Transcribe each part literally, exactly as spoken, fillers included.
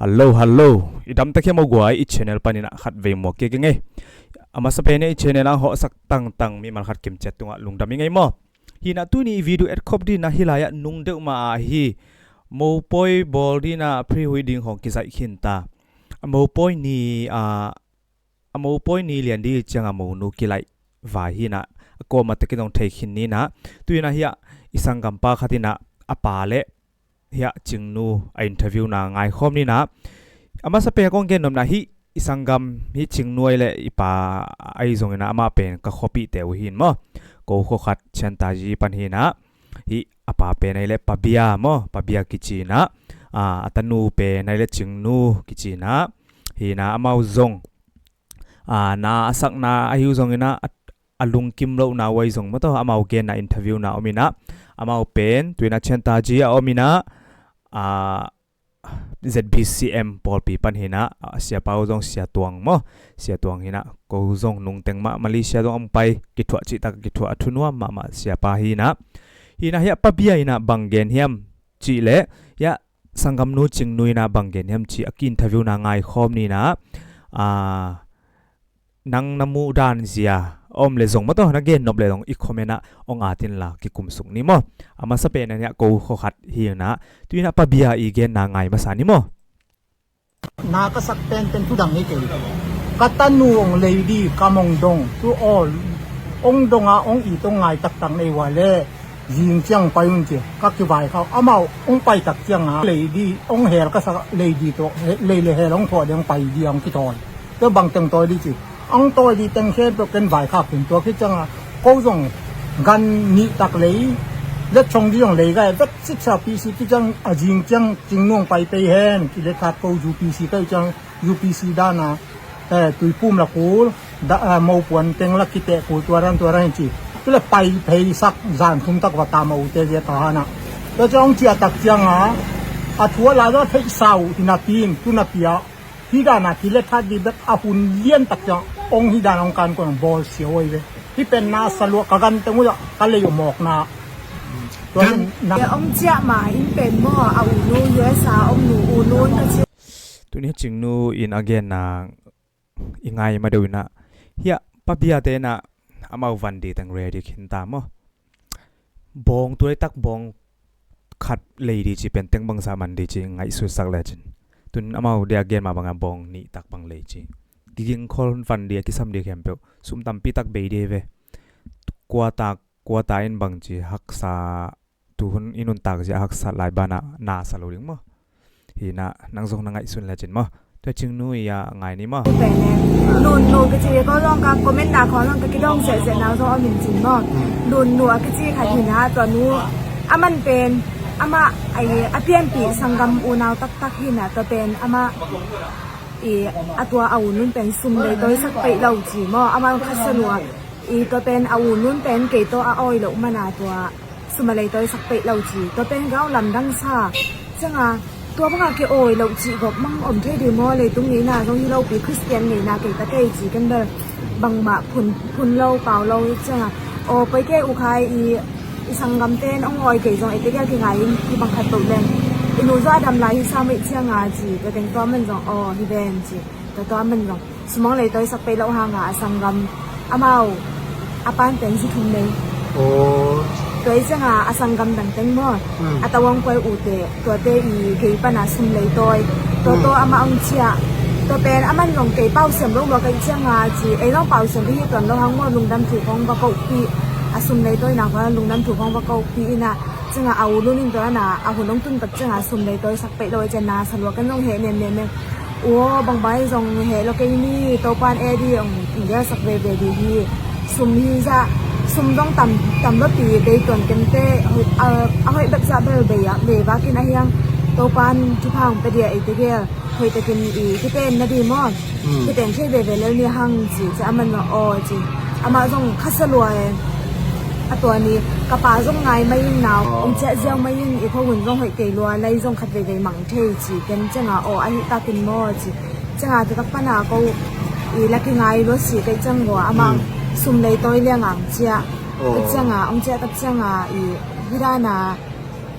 Hallo, hallo. I dam ta hiam aw guai, i channel panin ah khatvei muak kik ing ei. A masa pen i channel ah hawhsak tangtang mimal khat kim ciat tungah lungdam ing ei maw. Hi-in ah tuni i video etkhop ding in ah hih lai-ah nung deuh mah ahi mopawi bawl ding in ah phihhuih ding khawng kizaih khin ta. A mopawi ni, a, a mopawi ni lian ding ciangah monu kilaih vai hi-in ah a kuamah takin hong thei khin ni in ah, tu-in ah hiah i sanggampa khat in ah a pa le hiah Cingnu a interviewna ngaikhawm ni in ah, a masa pen kong gennopna hih i sanggam hih Cingnu ahi leh i pa ahi zongin ah amah pen ka khuapihte uh hi-in maw. Ko khua khat Chiantaji pan hi-in ah, hih a pa pen ahi leh Pa Bia maw, Pa Bia kici in ah, a, a tanu pen ahi leh Cingnu kici in ah, hi-in ah amau zong, a, na a sakna ahi uh zongin ah, a, a lungkim lohna uh ahi zong maw tawh, amau genna interviewna om in ah, amau pen tu-in ah Chiantaji ah om in ah, a, Z B C M pawlpi pan hi-in ah, a, siapa uh zong Sia Tuang maw, Sia Tuang hi-in ah, ko zong nungteng mahmah li, Sia Tuang hong pai kithuah cihtak kithuah, a thunuam mahmah siapa hi-in ah, hi-in ah hiah Pa Bia in ah bang gen hiam cih leh, hiah sanggamnu Cingnu in ah bang gen hiam cih a ki-interviewna ngaikhawm ni in ah, a, nang na muh dan zia a om leh zong maw tawh, na gennop leh zong i comment ah hong at inla kikum suk ni maw. A masa pen ah hiah ko khua khat hi-in ah, tu-in ah Pa Bia i genna ngai masa ni maw. Na ka sak penpen thu dang hi kei. Ka tanu hong lei ding kam hong dong, tu aw, hong dong a hong it hong ngai taktak nei uh a leh zing ciang pai un ci, ka kivaikhak. Amau hong pai tak ciangah lei ding hong hel ka sak, lei ding tawh, lei le hel hong thuah ding, hong pai ding, hong kithawi. Tua bang teng tawi ding ci. Hong tawi ding teng khempeuh ken vaikhak khin. Tua khit ciangah ko zong gan nih tak lei, let chong ding zong lei gai vet sitsa P C, tu ciang a zing ciang Cingnu hong pai pei hen, kilet khat ko U P C ka hih ciang, U P C dan a, eh, Tuiphum la kul, da, eh, mopuan teng la kiteh kul, tua dan tua dan hi ci. Tu leh pai phei sak, zan thum tak va tam a, ute zia tahan ah. Tua ciang hong ciah tak ciangah a thu a lai zong a theihsa uh hi napi in, tu napi ah hih dan a kilet khat ding bek a hun lian tak ciang hong hih dan hong kan kuan bawl sia uh hi ve. Hih pen na sa lua, ka gan teng uh ah ka lei uh mawkna. Tua in na hong ciah ma in pen maw, a unu U S A hong nu unu in ka ci. Tuni Cingnu in a genna i ngai ma deuh in ah, hiah Pa Bia te in ah amau van ding teng ready khin ta maw. Bawng tu laitak bawng khat lei ding ci pen teng bangzah man ding ci ngaihsutsak lecin, tun amau dia gen mah bangah bawng nih tak bang lei ci. Kiging khol, van ding a kisam ding khempeuh sum tampi tak bei ding hi ve. Kuata, kuata in bang ci haksa, tuhun i nuntak zia haksa lai banah na sa lo ding maw. Hi-in ah nang zong na ngaihsun lecin maw. Tua Cingnu i a ngai ni maw. Pen e, Lunnu ka ci ko zong ka comment na khawng zong ka kidong sehseh na zong om in cin maw. Lunnu a kici khat hi-in ah, tua nu a man pen amah a, a pianpih sanggam unau taktak hi-in ah, tua pen amah i a tua a u nun pen sum leitawi sak peih lo ci maw. Amah khat sa lua i, tua pen a u nun pen kei tawh a awi loh man a tua sum a leitawi sak peih lo ci. Tua pen ka lamdang sa ciangah, tua bangah kei awi loh cih gawp mang om thei ding maw, leitung ngeina zong hi lopi, Khristian ngeina kei ta kei ci, ken bel bangmah phun, phun lo, pau lo hi ciangah, aw, poi kei u khai i, i sanggamte in hong awi kei zong eite gel kingai in, hih bang khat toh leng i nu zong a dam lai hi sam hi ciangah ci. Tua teng tua man zong aw hi ven ci. Tua tua man zong sum hong leitawi sak peih loh hangah a sanggam amau a pan pen zi thum nei. Aw. Tua i ciangah a sanggam dang teng maw. Hmm. A tawang kuai ute, tuate i gei pana sum leitawi. Tua, hmm, tawh amah hong ciah. Tua pen a man zong kei pau siam lo lua ka hih ciangah ci, ei zong pau siam ding hi tuan lo hang maw, lungdam thu khawng va kohpih. A sum leitawina khawng lungdam thu khawng va kohpih in ah, ciangah a u Lun in tua na a hun hong tun tak ciangah sum leitawi sak peih lo a cian na sa lua, ken zong heh nemnem e. Aw, bangbang ahi zong heh lo kei ni, Topan e di hong gelsak veve di hi. Sum hi zah, sum zong tam, tam lo ti bei tuan kente, a, a hoih bek zah bel bei ah, bei vakin ahi hang Topan thupha hong pia dia eite gel hoih takin i kiten na di maw. Hmm. Kiten thei veve lel ni hang ci, ci a man zong aw ci. Amah zong kha sa lua e. A tua ni ka pa zong ngai mai in nau, aw, hong ciah ziau mai in, i khuahun zong hoih kei lua, lai zong khat veivei mang thei ci, ken ciangah aw ahi takin maw ci. Ciangah tua tak pana ko i la kingai lua si kei ciang lua, amah, hmm, sum leitawi liang ang ciah. Aw. Kei ciangah hong ciah tak ciangah i hidana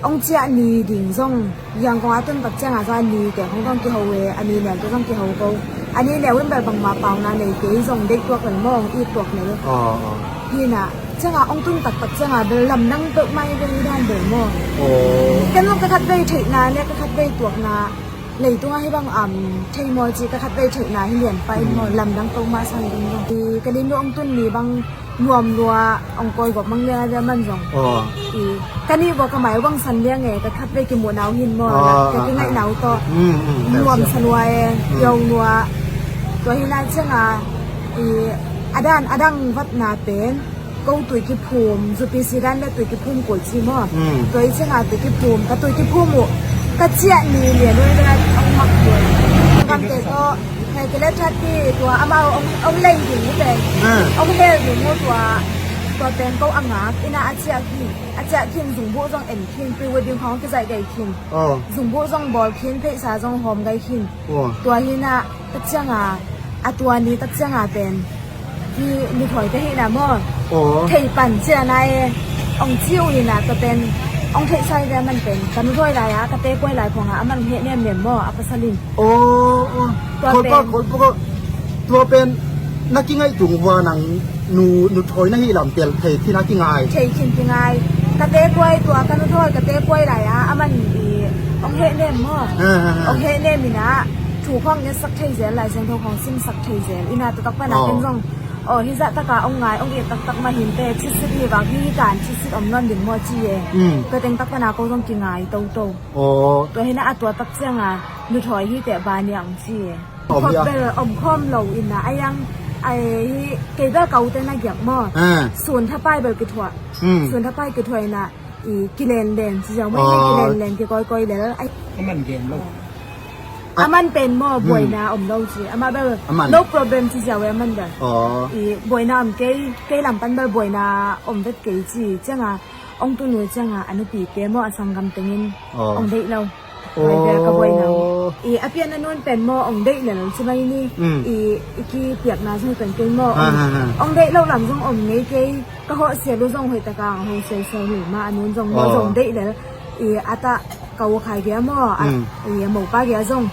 Hong ciah ni ding zong, Yangon a tun tak ciangah zong a ni te hong dong kiho e, a ni neu te zong kiho ko. A ni neu in bel bangmah pauna nei kei zong deih tuak lel maw, hong it tuak lel. Aw, aw. Hi na, ciangah hong tun taktak ciangah bel lamdang peuhmah hi ve hi dan bel maw. Aw. Ken zong ka khatvei theihna le ka khatvei tuakna leitungah hih bang a om thei maw ci ka khatvei theihna hi lian pah in maw, lamdang peuhmah sa hi ding maw. Ka lim lo hong tun ni bang nuam lua, hong kawigawp mang lian a dia man zong. Aw. I, ka nih vua ka mai vangsan liang e, ka khatvei kimuhna uh hin maw, aw, ka, ah, kingaihnau tawh. Mm, mm, nuamsa lua e, mm, yo lua. Tua hi lai ciangah, i, a dan, a dang vatna pen, ko tui kiphum, zupi sidan le tui kiphum kul ci maw. Mm. Tua hi ciangah tui kiphum, ka tui kiphum uh, ka ciah ni lian uh, hong mak kul. Gamte tawh, Hei, kilet that hi, tua amau hong, hong lei ding uh pen. Ah. Hong hel ding uh tua, tua pen ko a ngak, ina a ciah khin, a ciah khin zungbuh zong en khin, pre-wedding khawng kizaih gai khin. Oh. Zungbuh zong bawl khin, pheisa zong hawm gai khin. Oh. Tua hi na, tak ciangah, a tua ni tak ciangah pen. Hi, mithawi ka hih na maw. Oh. Thei pan cia na e, hong ci uh hi na, tua pen, hong theihsa hi ve a man pen. Ka mithawi lai a, ka tekuai lai khawngah, a man hong heh nemnem maw, a pasal in. Aw, aw. Tua pen. Khol pah, khol pah. Tua pen na kingaih tung vua nang nu, nu thawi na hih lam tel thei khin a kingai. Thei khin kingai. Ka tekuai tua, ka nu thawi, ka tekuai lai a, a man i, hong heh nem maw. Ha, ha, ha. Hong heh nem in a, thu khawng ngetsak thei zel, Lai Siangtho khawng simsak thei zel. Ina tua tak pan a ken zong. Aw, hi zah taka hong ngai, hong it taktak mah hin te, chisit hi vak hi kan, chisit om nawn ding maw ci e. Mm. Tua teng tak pan a ko zong kingai toto. Aw. Tua hi na a tua tak ciangah, nu thawi hi teh ba niang ci e. Om khawm bel, om khawm lo in a, a yang, ai hi, kei bel ka ute na giak maw. Ah. Sun thapai bel kithuah. Hmm. Sun thapai kithuah in a, i kilenlen ci ziau maw, i kilenlen kikawikawi lel. Ai. A man gen lo. A man pen maw, hmm, buaina om lo ci. Amah bel, a man. No problem ci ziau e a man bel. Aw. I buaina om kei, kei lam pan bel buaina om vet kei ci. Ciangah, hong tun uh ciangah, a nupite maw, a sanggam tengin, aw, hong deih lo. Aw. Bai bia ka buaina. I, a pian a nun pen maw, hong deih lel ci mai ni. Mm. I, i kipiakna zong hi pen kei maw. Ha, ha, ha. Hong deih lo lam zong om ngei kei. Ka hawh sial uh zong hoih taka hong hong sial sial hi mah a nun zong maw, aw, zong deih lel. I, a tah ka u Khai gei maw. A, mm, i, a mopa gei zong.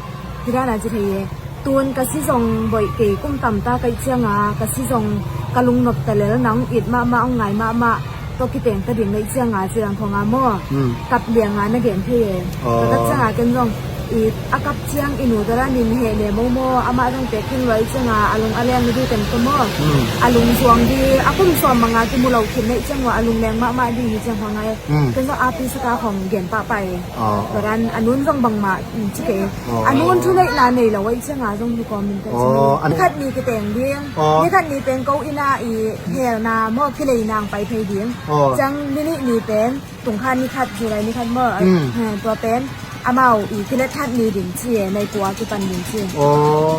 Hi dan a ci thei e. Tun ka si zong boih kei kum tamta kaih cianga, ka si zong ka lungnop ta lel, nang it mahmah, hong ngai mahmah, tawh kiteng ta ding neih cianga, ci dan khong a maw. Hmm. Kap lianga na gen thei e. Aw. Ka kap cianga ken zong, i, a kap ciang i nu tawh dan in heh ne momo, amah zong pek khin luai cianga, a lung a leng ding ken tawh maw. Hmm. A lung zuang ding, a kum sawm manga kimu lo khin neih ciang maw, a lung leng mahmah ding hi ciang khong a e. Hmm. Ken zong a pi saka khong gen pahpah e. Aw, aw. Tua dan a nun zong bangmah, um, ci kei. Aw. A nun thuneihna nei lo ahih cianga zong hi kawm in ka ci. Aw, a nun. Ni khat ni kiteng ding. Aw. Ni khat ni teng ko inn ah i helna maw kilei nang pai thei ding. Aw. Ciang ni nih ni pen tungkha ni khat, July ni khat maw. Hmm. Ha, tua pen amau i kilet khat ni ding ci e, nai kua kipan ding ci e. Aw.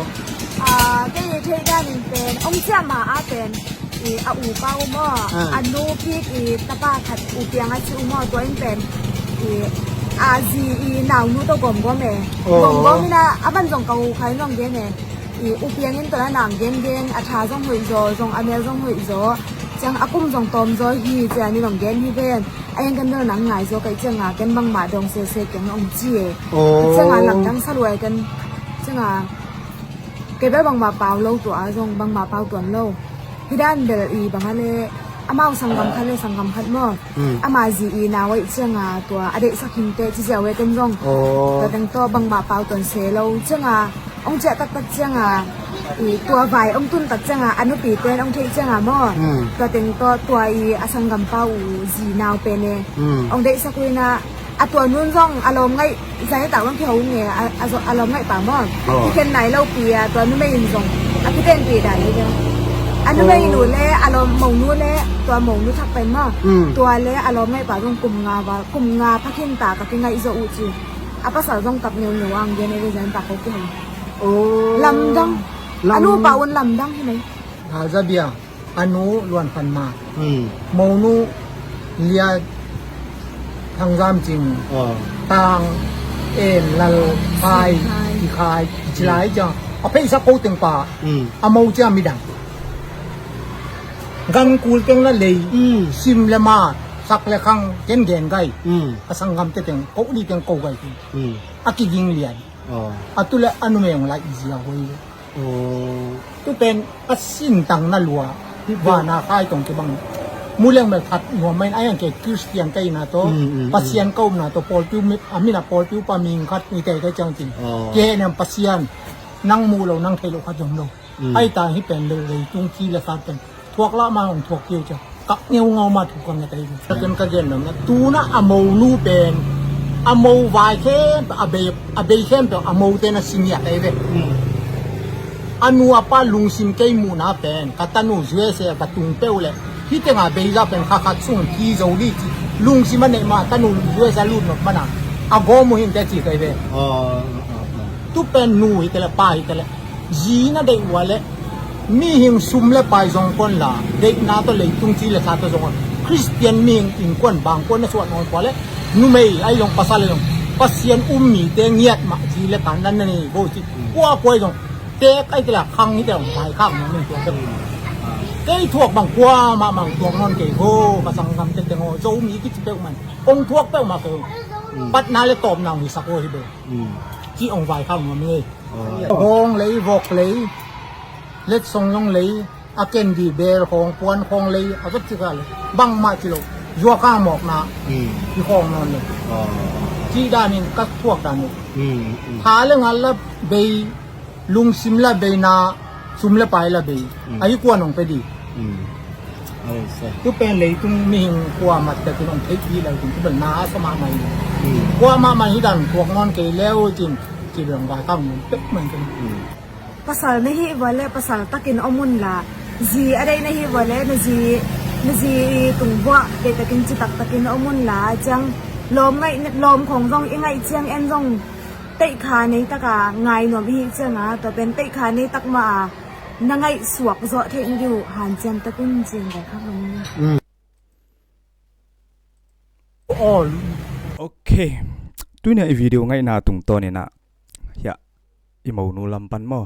Ah, kei i theih dan in pen, hong ciah ma a pen. I, a upa uh maw, ah, a nu kik i tapa khat U Piang a ci uh maw, tua in pen i, a zi i naunu tawh gawmgawm e. Oh. Gawmgawm in a, a van zong ka U Khai in zong gen e. I, U Piang in tua na nang gengen, a tha zong hoih zaw, zong a mel zong hoih zaw. Ciang a kum zong tawm zaw hi, ciang in zong gen hi ven. A hiang ken bel nang ngai zaw kaih cianga, ken bangmah dawng sese keng hong ci e. Oh. Cianga lamdang sa lua e ken. Cianga kei bel bangmah pau lo tua a zong, bangmah pau tuan lo. Hi dan bel i bang a le, amau sanggam khat le sanggam khat maw. Hmm. Ama zi i nau ahih cianga tua a deihsak hing teh ci ziau e ken zong. Oh. Tua teng tawh bangmah pau tuan se lo. Cianga hong ciah taktak cianga, i tua vai hong tun tak cianga, a nupi ten hong theih cianga maw. Hmm. Tua teng tawh tua i a sanggam pa uh zi nau pen e. Hmm. Hong deihsak uh in a, a tua nun zong a lawm ngaih, zai tak bang kiho nge, a, a, a lawm ngaih pa maw. Oh. Kikhen nai lo pi a, tua numei in zong a kitenpih dan hi ding. A numei nu le a lawm monu le tua monu thak pen maw. Mm. Tua le a lawm ngaih pa zong kum nga val, kum nga pha khin ta ka kingaih zaw uh ci. A pasal zong tap ngeungeu ang gen e, zai tak ko kiho. Oh. Lamdang. Lam- A nupa un lamdang hi mai. Tha za bia. A nu Luan Khan Ma. Hmm. Monu Lia Thang Zam Cing. Oh. Tang En Lal Khai. Khai. Ki Khai. Ki Ci Lai Ciang. A pheisa ko teng pa. Hmm. A mo cia midang. Gan kul teng la lei. Hmm. Sim le ma. Sak le khang ken gen gai. Mm. A sanggamte teng ko ni teng ko gai hi. Mm. A kiging lian. Oh. A tu le a numei hong lai i zia hoi. Oh. Tu pen a sintang na lua. Vana khai tong kibang. Mu leng mel khat nuam mai a yang ke Christian kai na to. Mm, mm, mm. Pasian kau na to pawlpiu mi, a mina pawlpiu pa ming khat ni te kai chang tin. Oh. Ke nem Pasian nang mu lo nang thei lo khat zong lo. Mm. Ai ta hi pen lo leitung thi le sa pen. Thuak lah ma hong thuak keu cia. Kak ngeu ngau ma thu ka nget ai ve. Ka ken ka gen lam na. Tuna a mo nu pen. A mo vai khem a bei, a bei khem pe a mo te na singiat ai ve. Mm. A nu a pa lungsim kei muhna pen. Ka tanu U S A ka tung peu le. Hi tenga bei za pen kha khat sung thi zo li ci. Lungsim a nei ma tanu U S A lut nok mana. A gom mu hin te ci kai ve. Oh, oh, oh. Tu pen nu hi te le pa hi te le. Zi na deih ua le mihing sum le pai zong kon la deihna tawh leitung ci le sa tawh zong a Khristian mihing innkuan bangkuan na suah nawn kua le numei ai zong pasal ai zong Pasian um mite ngiat mah zi le kan nan na nei bo ci. Kua kua ai zong tek ai te la khang hi te zong pai khak mah min tuak te. Kei thuak bang kua mah mang tuak nawn kei ho ka sanggam te teng ho Zomi kici peuh man ong thuak peuh mah kei ho. Patna le tawpna ong hi sak ho hi be. Ci ong vai khak nuam hi. Hong lei, vok lei, letsong zong lei, a ken di bel khong, puan khong lei, a zat cika lei. Bangmah ci lo, zuak a mawkna, i khong nawn lei. Ci danin ka thuak danin. Tha le ngal la bei, lungsim la bei na, sum le pai la bei. A hi kuan hong pe di. Tu pen leitung mihing kuamah takin hong theihpih lo tung tu bel na a sa mahmah hi. Kuamah mah hi dan thuak nawn kei leu cin, ci bel hong vai khak nuam pek man cin. Pasal na hih vua le pasal takin om unla zi a deih na hih vua le na zi, na zi tungbuah deihtakin citak takin om unla ciang lawm ngaih, lawm khong zong i ngaih ciang en zong teihkha nei taka ngai nuam i hih cianga tua pen teihkha nei tak mah a na ngaihsuak zawh theih ding uh hanciam tak un cin gai khak lo. Ok. Tunia i video ngaihna tungtawninah hiah i monu lam pan maw?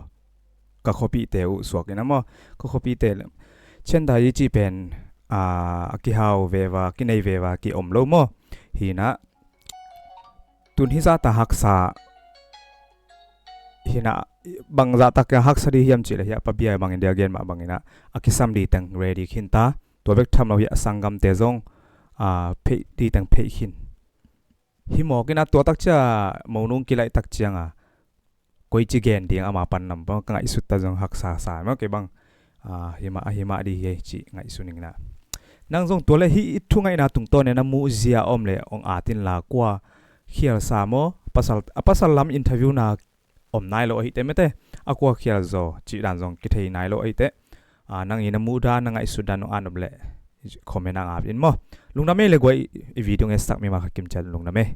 Ka khuapihte uh suak inah maw? Ka khuapihte ciandai i cih pen a kihau veva, kinei veva, ki-om lo maw? Hinah tun hizahta haksa hinah bangzahtak a haksa dih hiam cihleh hiah pabia bangin dia gen mah banginah a kisam dih teng ready khinta. Tua bek tham lo hiah sanggamte zong a pheih dih teng pheih khin. Hi mawk inah tua takcia monung kilaih tak cianga koici gen ding ama pan nam pang ka ngaihsut ta zong haksa sa mah kei bang. Himah, himah dih hi cih ngaihsun inginah nang zong tua le hih i thu ngaihna tungtawn in a muhzia om le ong atin la kua khial sa maw? Pasal, a pasal lam interview na om nai lo ahih teh mete a kua khial zaw cih dan zong kithei nai lo ahih teh nang in a muh dan na ngaihsut dan ong an om le comment ang ap in maw? Lungdam ei le guai i video ngetsak mi ma kha kimciat lungdam ei.